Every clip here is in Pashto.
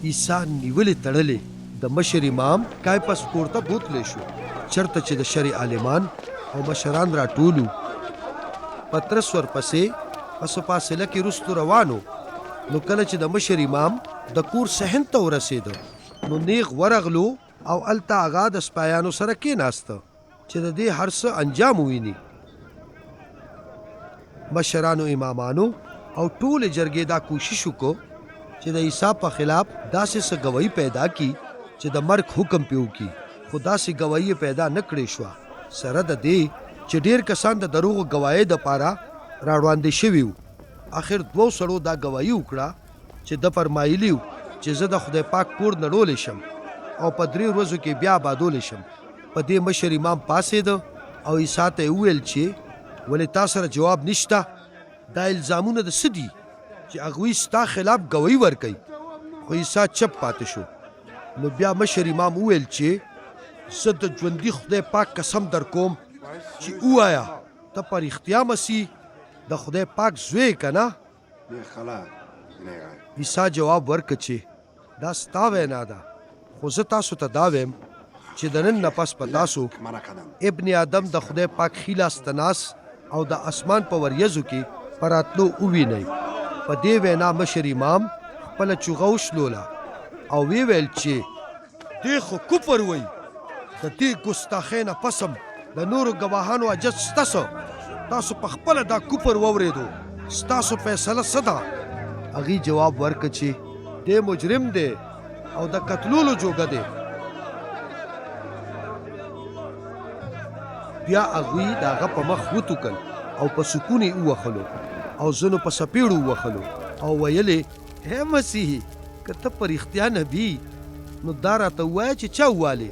عیسی نیولې تړلې د مشر امام کایپس کور ته بوتلی شو، چرته چې د شرع عالمان او مشران راټول وو. پطرس ورپسې په څه فاصله کې وروستو روان و، نو کله چې د مشر امام د کور صحن ته ورسېده، نو نېغ ورغلو او هلته هغه د سپایانو سره کېناسته. چې د دې هر څه انجام وویني. مشرانو امامانو او ټولې جرګې دا کوشش وکړو چې د عیسی په خلاف داسې څه ګواهي پیدا کړي چې د مرګ حکم پرې وکړي، خو داسې ګواهي یې پیدا نه کړې شوه، سره د دې چې ډېر کسان د دروغو ګواهۍ دپاره راوړاندې شوي وو. اخر دوو سړو دا ګواهي وکړه چې ده فرمایلي وو چې زه د خدای پاک کور نړولی شم او په دریو ورځو کې بیا آبادولی شم. په دې مشر امام پاڅېده او عیسی ته یې وویل چې ولې تا سره جواب نشته؟ دا الزامونه د څه دي چې هغوی ستا خلاف ګواهي ورکوي؟ خو عیسی چپ پاتې شو. نو بیا مشر امام وویل چې زه د ژوندي خدای پاک قسم درکوم چې ووایه ته په رښتیا مسیح د خدای پاک زوی یې که نه؟ عیسی جواب ورکړ چې دا ستا وینا ده، خو زه تاسو ته دا وایم چې د نن نه پس به تاسو ابن آدم د خدای پاک ښي لاس ته ناست او د اسمان په وریځو کې په راتلو ووینئ. په دې وینا مشر امام خپله چوغه وشلوله او ویې ویل چې. دی خو کفر وایي، د دې ګستاخۍ نه پس هم د نورو ګواهانو حاجت شته څه؟ تاسو په خپله دا کفر واورېدو، ستاسو فیصله څه ده؟ هغوی جواب ورکړ چې دی مجرم دی او د قتلولو جوګه دی. بیا هغوی د هغه په مخ وتوکل او په سکون یې ووهلو او ځینو په څپېړو ووهلو او ویل یې، ای مسیح! که ته په رښتیا نبي یې، نو دا راته ووایه چې چا ووهلې؟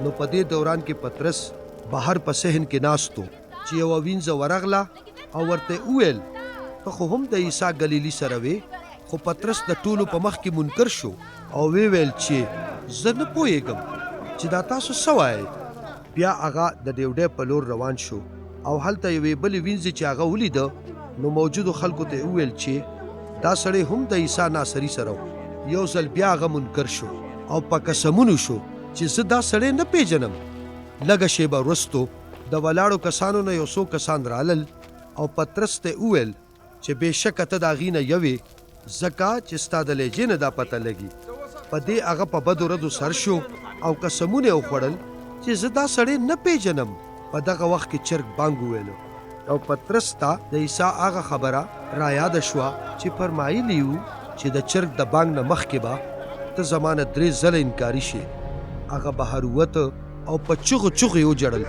نو په دې دوران کې پطرس بهر په صحن کې ناست و چې یوه وینځه ورغله او ورته یې وویل، ته خو هم د عیسی ګلیلي سره وې. خو پطرس د ټولو په مخ کې منکر شو او ویې ویل چې زه نه پوهېږم چې دا تاسو څه وایئ. بیا هغه د ډېوډۍ په لور روان شو او هلته یوې بلې وینځې چې هغه ولیده نو موجودو خلکو ته یې وویل چې دا سړی هم د عیسی ناصري سره و. یو ځل بیا هغه منکر شو او په قسمونو شو چې زه دا سړی نه پېژنم. لږه شېبه وروسته د ولاړو کسانو نه یو څو کسان رالل او پطرس ته یې وویل چې بې شکه ته د هغوی نه یو یې، ځکه چې ستا د لهجې نه دا پته لګي. په دې هغه په بدو ردو سر شو او قسمونه یې وخوړل چې زه دا سړی نه پېژنم. په دغه وخت کې چرګ بانګ وویلو او پطرس ته د عیسی هغه خبره رایاده شوه چې فرمایلي یې وو چې د چرګ د بانګ نه مخکې به ته زما نه درې ځله انکاري شې. هغه بهر ووت او په چغو چغو یې وژړل.